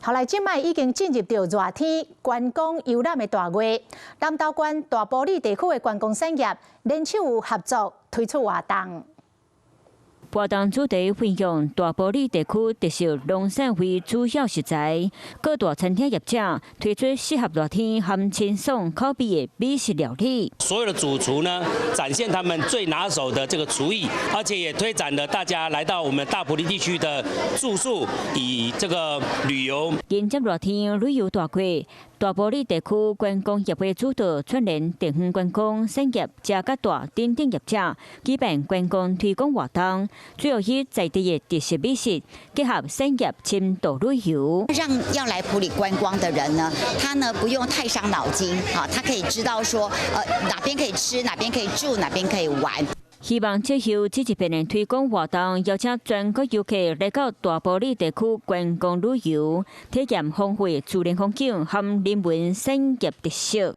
後來這擺已經進入著熱天觀光遊覽的大月，南投縣大埔里地區的觀光產業聯手合作推出活動。活動主題分享大埔里地區特色農產為主要食材，各大餐廳業者推出適合熱天和清爽口味的美食料理。所有的主廚呢，展現他們最拿手的這個廚藝，而且也推展了大家來到我們大埔里地區的住宿與這個旅遊。迎接熱天旅遊大季，大埔里地區觀光協會主導串聯地方觀光產業、食甲大等等業者舉辦觀光推廣活動，主要以在地的特色美食結合產業深度旅遊。讓要來埔里觀光的人呢，他呢不用太傷腦筋，啊，他可以知道說，哪邊可以吃，哪邊可以住，哪邊可以玩。希望藉由這一遍的推廣活動，邀請全國遊客來到大埔里地區觀光旅遊，體驗豐富的自然風景和人文產業特色。